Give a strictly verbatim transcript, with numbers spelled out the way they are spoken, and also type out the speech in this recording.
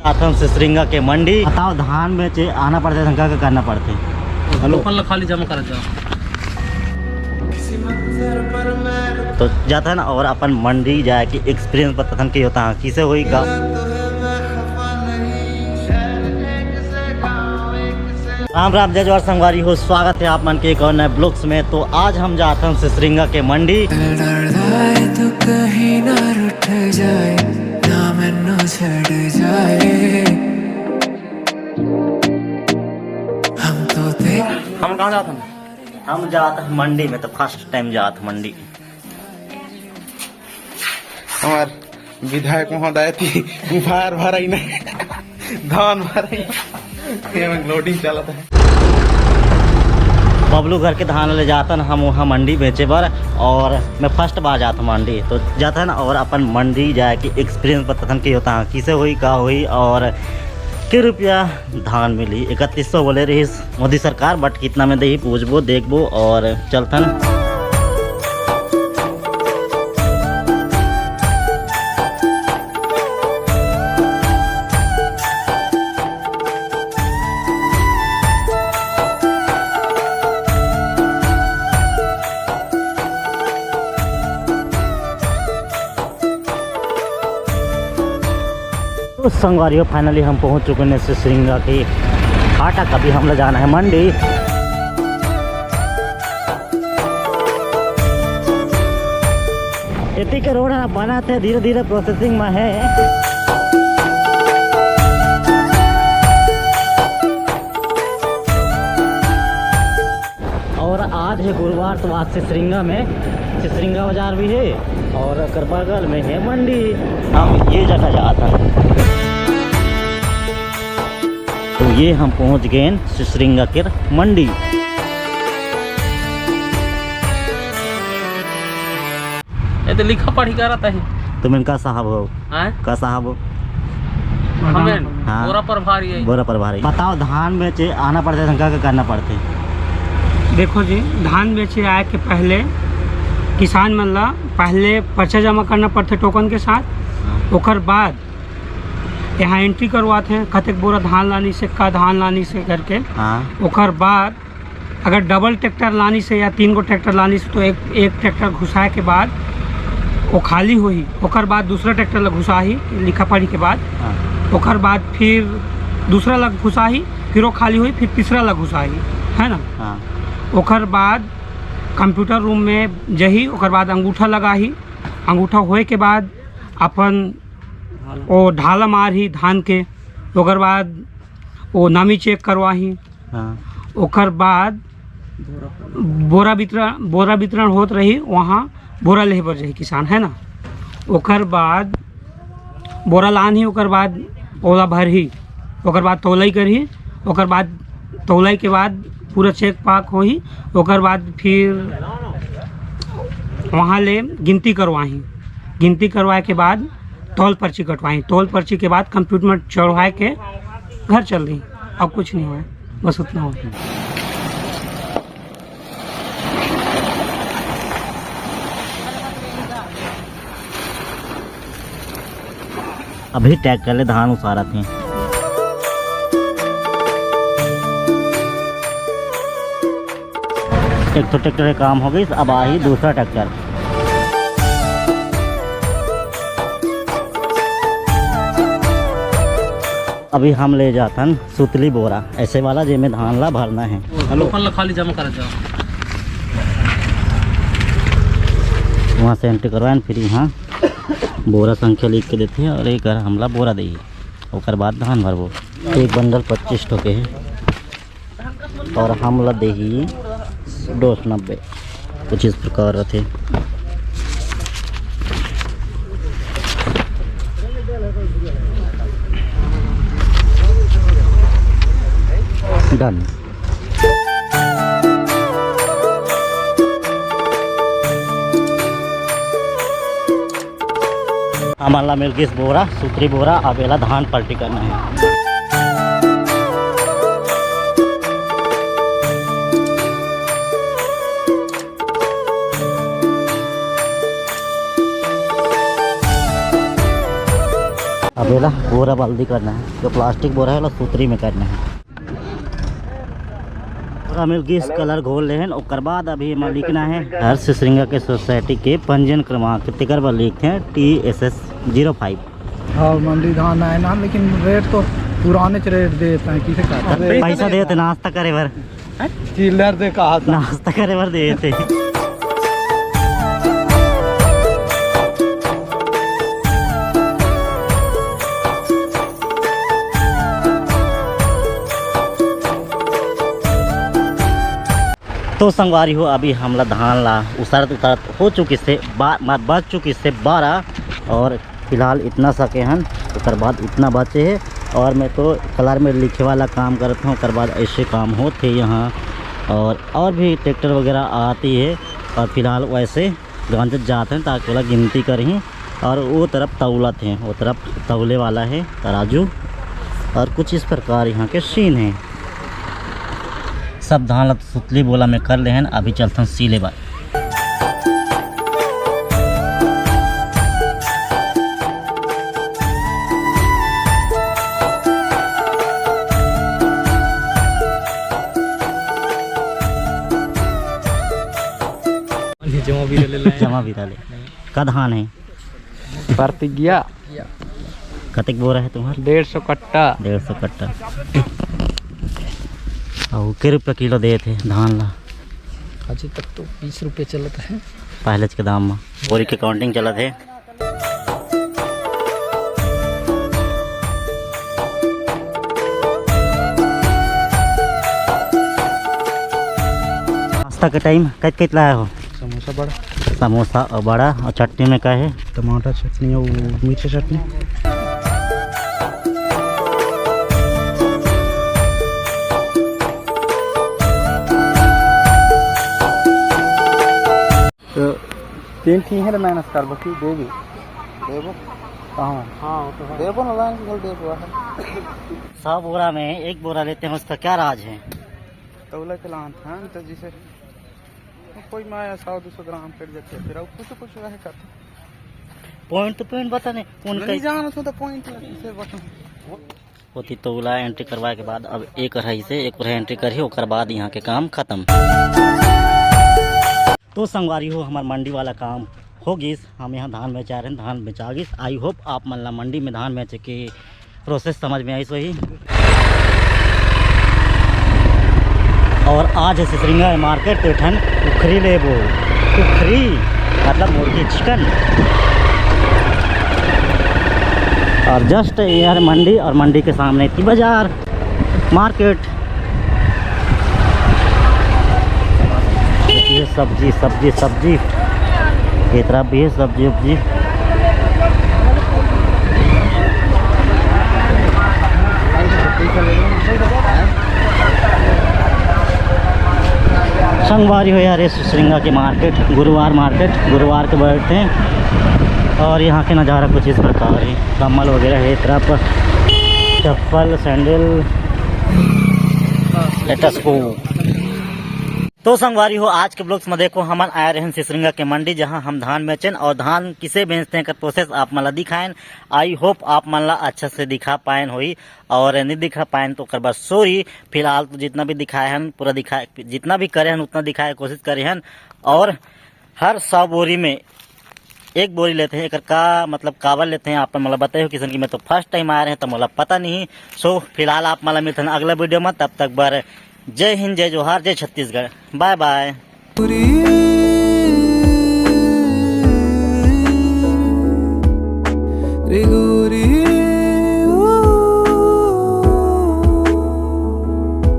आथन सिसरिंगा के मंडी। बताओ, धान बेचे आना पड़थे, धन का, का करना पड़थे? हेलो। टोकन ला खाली जमा करा जाओ। तो जाथन और अपन मंडी जाए के एक्सपीरियंस बताथन कि होता है, किसे होई का। राम राम, जय जोहार संगवारी हो, स्वागत है आप मन के एक और नए ब्लॉग्स में। तो आज हम जाथन सिसरिंगा के मंडी। हम कहाँ जात हन? हम जात हन मंडी में, तो फर्स्ट टाइम जात हन मंडी। हमार विधायक महोदय थी, बार बार आई नहीं, धान भर आई, ये में लोडिंग चलत है। बबलू घर के धान ले जातन हम वहाँ मंडी बेचे बर, और मैं फर्स्ट बार जात हूँ मंडी। तो जातन और अपन मंडी जाए के एक्सपीरियंस बतातन कि होता है, किसे होई, का होई और के रुपया धान मिली। इकतीस सौ बोले रहिस मोदी सरकार, बट कितना में देही, पूछबो, देखबो और चलथन। तो संगवारी हो, finally हम पहुंच चुके हैं सिसरिंगा के फाटक। अभी हम लोग जाना है मंडी। एती के रोड ह बनत हे, धीरे धीरे प्रोसेसिंग में है। और आज है गुरुवार, तो आज सिसरिंगा में, सिसरिंगा बाजार भी है और ओकर बगल में है मंडी। हम ये जगह जात हन। तो ये हम पहुंच गए सिसरिंगा के मंडी। ये तो लिखा पढ़ी करत है। तुमन का साहब हो? हैं? का साहब हो? हमें हाँ। बोरा प्रभारी है। बोरा प्रभारी। बताओ, धान बेचे आना पड़थे, धन का, का करना पड़थे? देखो जी, धान बेचे आए के पहले किसान मन ला पहले पर्चा जमा करना पड़थे टोकन के साथ। हाँ। ओकर बाद यहाँ एंट्री करवात हैं, कतेक बोरा धान लानिस हे, का धान लानिस हे करके। हाँ। ओकर बाद अगर डबल ट्रैक्टर लानिस हे या तीन गो ट्रैक्टर लानिस हे, तो एक, एक ट्रैक्टर घुसाए के बाद वो खाली होही, ओकर बाद दूसरा ट्रैक्टर ला घुसाही, लिखा पढ़ी के बाद। हाँ। ओकर बाद फिर दूसरा ला घुसाही, फिर वो खाली होही, फिर तीसरा ला घुसाही, है ना? हाँ। ओकर बाद कंप्यूटर रूम में जही, ओकर बाद अंगूठा लगाही, अंगूठा होए के बाद अपन वो ढाला मारही धान के, ओकर बाद वो नामी चेक करवाही। हाँ। ओकर बाद बोरा वितरण, बोरा वितरण होत रही, वहाँ बोरा लेहे बर जाही किसान, है ना। ओकर बाद बोरा लानही, ओकर बाद ओला भरही, ओकर बाद तौलाई करही, ओकर बाद तौलाई के बाद पूरा चेक पाक होही, ओकर बाद फिर वहाँ ले गिनती करवाही, गिनती करवाए के बाद तौल पर्ची कटवाही, तौल पर्ची के बाद कंप्यूटर में चढ़वाए के घर चल रही। अब कुछ नहीं हुआ है, बस उतना हुआ। अभी ट्रैक्टर ले धान उसारत हे। एक ठो ट्रैक्टर के काम हो गइस, अब आही दूसरा ट्रैक्टर। अभी हम ले जाथन सुतली बोरा, ऐसे वाला जेमे धान ला भरना है। हेलो। टोकन ला खाली जमा करा जाओ। वहाँ से एंट्री करवाएन, फिर यहाँ बोरा संख्या लिख के देथे और एक घर हमला बोरा देही, ओकर बाद धान भरबो। एक बंडल पच्चीस ठो के है। और हमला देही दो सौ नब्बे, कुछ इस प्रकार रथे। डन। हमन ला मिल गिस बोरा, सुतरी बोरा। अब एला धान पलटी करना है। अब बोरा बल्दी करना है, जो प्लास्टिक बोरा है, ओला सुतरी में करना है। पूरा मिल गिस, कलर घोल ले हन, ओकर बाद अभी एमा लिखना है, हर सिसरिंगा के सोसाइटी के पंजीयन क्रमांक, तेकर बर लिखथे T S S zero five। हाँ, मंडी धान आए ना, लेकिन रेट तो पुराने च रेट देत हैं, किसे का पैसा देते नाश्ता करे बर। चिल्लर दे कहा था। नाश्ता करे बर देते। तो संगवारी हो, अभी हमला धान ला उसारत उसारत हो चुकिस हे, बा-, मा-, बज चुकिस हे बारह, और फिलहाल इतना सके हन, ओकर बाद इतना बचे हे। और मैं तो कलर में लिखे वाला काम करत हूँ, ओकर बाद ऐसे काम होत हे यहाँ। और, और भी ट्रैक्टर वगैरह आती है, और फिलहाल वैसे गांजत जात हैं, ताकि ओला गिनती करही। और वो तरफ तौलत हैं, वो तरफ तौले वाला है तराजू। और कुछ इस प्रकार यहाँ के सीन हैं। सब धान ला सुतली बोरा में कर ले हन, अभी चलथन सीले बर। जमा भी ले ले। जमा भी ले ले। का धान है? प्रतिज्ञा। कतेक बोरा है तुम्हार? डेढ़ सौ कट्टा। डेढ़ सौ कट्टा। अउ के रुपया किलो देत हे धान ला? अभी तक तो बीस रुपये चलत है। पहलेच के दाम में बोरी के काउंटिंग चलत है। नाश्ता के टाइम कैत कैत लाया हो? समोसा बड़ा। समोसा और बड़ा, और चटनी में का है? टमाटर चटनी और मिर्ची चटनी। तो तीन ठीक है, तो minus करबो कि देबो? देबो। कहाँ? हाँ, वो तो है। देबो ना, लाइन के देबो है। सौ बोरा में एक बोरा लेते हैं, उसका क्या राज है? तौला के लान था, तो जिसे कोई माया सौ दो सौ ग्राम कट जाते हैं, फिर अब कुछ कुछ रहे करते। Point तो point बता नहीं, उनका नहीं जान उसमें तो point से बता। ओती तौला entry करवाए के बाद अब एक रही से एक रही entry करही, ओकर बाद यहाँ के काम खत्म। तो संगवारी हो, हमार मंडी वाला काम हो गिस। हम यहाँ धान बेचा रहे हैं, धान बेचा गिस। I hope आप मन ला मंडी में धान बेचे के process समझ में आइस होही। और आज है सिसरिंगा मार्केट, तो ठन कुखरी लेबो, कुखरी मतलब मुर्गी, चिकन। और just ये है मंडी, और मंडी के सामने थी बाजार, मार्केट। ये सब्जी, सब्जी, सब्जी, ये तरफ भी है सब्जी उब्जी। संगवारी हो यार, ये सिसरिंगा के मार्केट, गुरुवार मार्केट, गुरुवार के बैठते हैं। और यहाँ के नज़ारा कुछ इस प्रकार है, कम्बल वगैरह है, तरफ चप्पल, सैंडल, स्टेथोस्कोप। तो संगवारी हो, आज के vlogs में देखो, हमन आए रहन सिसरिंगा के मंडी, जहां हम धान बेचन और धान किसे बेचते हैं, एकर process आप मन ला दिखाएन। I hope आप मन ला अच्छा से दिखा पाएन होही, और नहीं दिखा पाएन तो ओकर बर sorry। फिलहाल तो जितना भी दिखाए हन, पूरा दिखाए, जितना भी करे हन, उतना दिखाए के कोशिश करे हन। और हर सौ बोरी में एक बोरी लेते हैं, एकर का मतलब काबर लेते हैं, आप मन ला बताए हो किसन की, मैं तो first time आए रहे हैं, तो मोला पता नहीं। So फिलहाल आप मन ला मिलथन अगला video में, तब तक बर जय हिंद, जय जोहार, जय छत्तीसगढ़, bye bye।